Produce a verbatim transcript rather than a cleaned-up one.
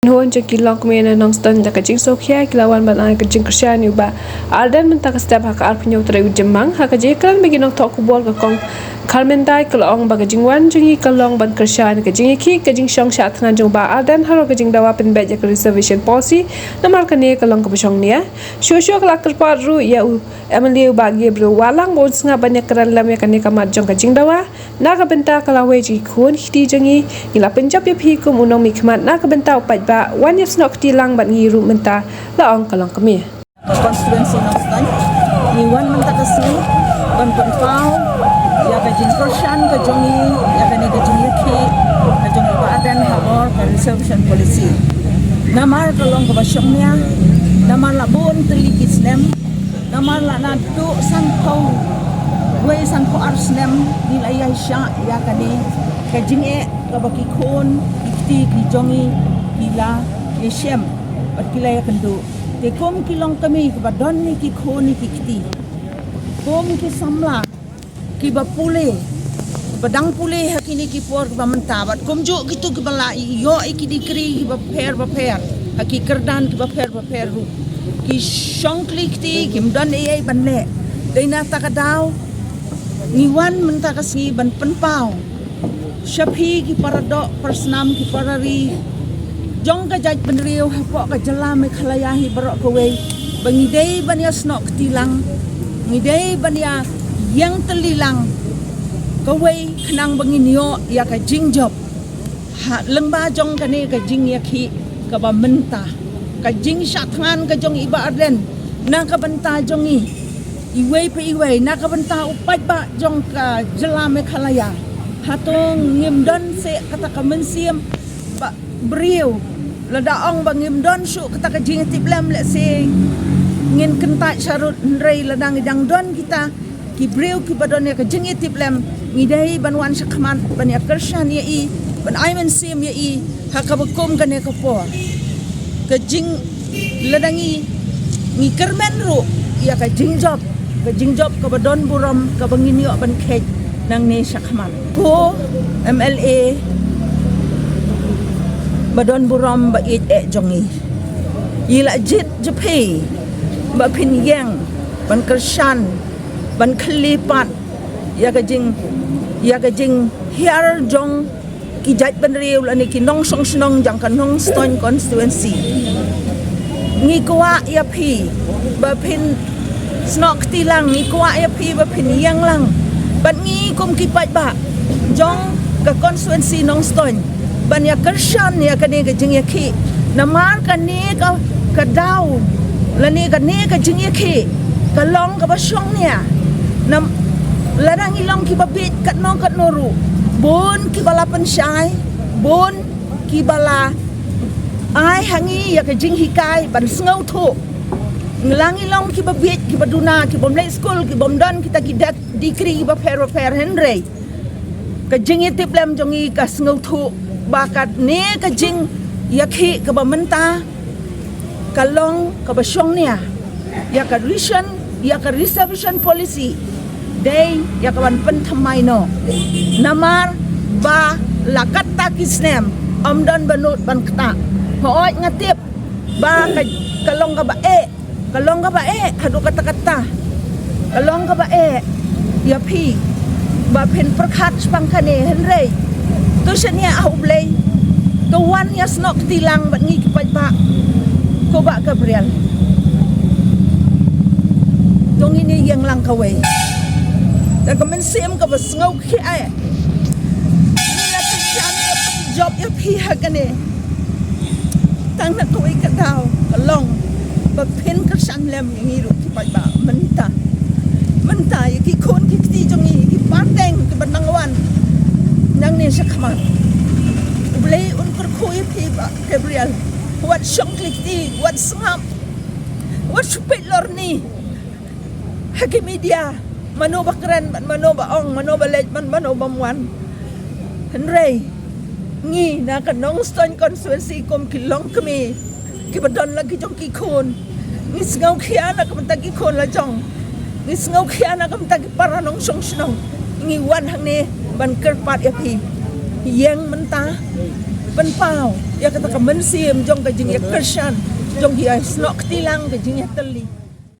Nihun jong ki longkmie na Nongstoiñ da ka jingsngewkhia ki la wan ban ai ka jingkyrshan ïa u Bah Ardent mynta ka step ha ka arphew hynñiew tarik u Jymmang. Ha ka jingkren bad ki nongthoh khubor ka Kong Kharmyntoi ka la ong ba ka jingwan jong ngi ka long ban kyrshan ka jingïakhih ka jingshong shah thngan jong u Bah Ardent halor ka jingdawa pynbeit ïa ka reservation policy, namar kane ka long kaba shongnia. Shuh shuh ka la kyrpad ruh ïa u M L A u Bah Gabriel Wahlang ba un sngap ban ïakren lem ïa kane ka mat jong ka jingdawa. Na ka bynta ka lawei jong ki khun ki kti jong ngi, ngi la pynjop ïa phi kum u nongmihkhmat na ka bynta u paidbah, wan ïasnoh kti lang bad ngi ruh mynta, la ong ka longkmie. Constituency Nongstoiñ, ngi wan mynta ka sngi ban pynpaw ïa ka jingkyrshan ka jong ngi ïa kane ka jingïakhih ka jong u Bah Ardent halor ka reservation policy. Namar ka long kaba shongnia, namar la bun tylli ki snem, namar la naduh sanphew wei sanphew ar snem ngi la ïaishah ïa kane ka jingeh kaba ki khun ki kti ki jong ngi ki la ïashem bad ki la ïakynduh. Te kum ki longkmie kiba don ïa ki khun ïa ki kti, kum ki samla kiba pule, kiba dang pule ha kine ki por kiba mynta, bad kumjuh kito kiba la ïoh ïa ki degree kiba pher ba pher ha ki kyrdan kiba pher ba pher ruh, ki shong kli kti, kim don ei ei ban leh. Dei na kata ka daw ngi wan mynta ka sngi ban pynpaw sha phi ki para doh para snam, ki para ri jong ka jaitbynriew hapoh ka jylla Meghalaya hi baroh kawei, ba ngi dei ban ïasnoh kti lang, ngi dei ban ïa ïeng tylli lang kawei khnang ba ngin ïoh ïa ka jingjop ha lyngba jong kane ka jingïakhih kaba mynta, ka jingshah thngan ka jong i Bah Ardent na ka bynta jong ngi iwei pa iwei, na ka bynta u paidbah jong ka jylla Meghalaya. Hato ngim don seh kata ka mynsiem ba briew, lada ong ba ngim don shuh kata ka jingïatiplem, lehse ngin kyntait sharud, hynrei lada ngi dang don kita ki briew kiba don ïa ka jingïatiplem, ngi dei ban wan shakhmat ban ïakyrshan ïa i, ban ai mynsiem ïa i ha kaba kum kane ka por. Ka jing, lada ngi, ngi kyrmen ruh ïa ka jingjop, ka jingjop kaba don burom kaba ngin ïoh ban kheit nangne shakhmat. Ko M L A ba don burom ba ïeit eh jong ngi, i la jied jingphi ba phin ïeng ban kyrshan, ban khlieh pat ïa ka jing, ïa ka jinghiar jong ki jaitbynriew lane ki nongshong shnong jong ka Nongstoiñ constituency. Ngi kwah ïa phi ba phin snoh kti lang, ngi kwah ïa phi ba phin ïeng lang bad ngi kum ki paidbah jong ka constituency Nongstoiñ ban ïakyrshan ïa kane ka jingïakhih. Namar kane ka, ka daw lane kane ka jingïakhih ka long kaba shongnia. Nam, lada ngi long kiba bieit katno katno ruh, bun kiba la pynshai, bun kiba la ai ha ngi ïa ka jinghikai ban sngewthuh. La ngi long kiba bieit, kiba duna, kibym leit skul, kibym don kita ki dak, degree kiba pher ba pher, hynrei ka jingïatiplem jong ngi ka sngewthuh ba kane ka jingïakhih kaba mynta ka long kaba shongnia. Ïa ka reservation, ïa ka reservation policy dei ïa ka ban pynthymmai noh. Namar ba la katta ki snem ym don ba nud ban ktah. Hooid, nga tip ba ka, ka long kaba eh, ka long kaba eh haduh katta katta. Ka long kaba eh ïa phi ba phin pyrkhat shaphang kane, hynrei to shaniah ha U Blei, to wan ïasnoh kti lang bad ngi ki paidbah, ko Bah Gabriel. To ngin ïeng lang kawei da ka mynsiem kaba sngewkhia. Ngi la kyrshan ïa phi, jop ïa phi ha kane. Tang na kawei ka daw ka long ba phin kyrshan lem ïa ngi ruh ki paidbah mynta. Mynta ïa ki khun ki kti jong ngi, ïa ki pateng kiba nang wan nangne shakhmat, U Blei un kyrkhu ïa phi Bah Gabriel. Wat shong kli kti, wat sngap, wat shu peit lorni ha ki media, mano ba kren bad mano ba ong, mano ba leit bad mano bym wan. Hynrei ngi na ka Nongstoiñ constituency kum ki longkmie kiba don la ki jong ki khun, ngi sngewkhia na ka bynta ki khun la jong, ngi sngewkhia na ka bynta ki para nongshong shnong. Ngi wan hangne ban kyrpad ïa phi Ïeng mynta, pynpaw ïa kata ka mynsiem jong ka jingïakyrshan, jong ki ïasnoh kti lang ka jingïatylli.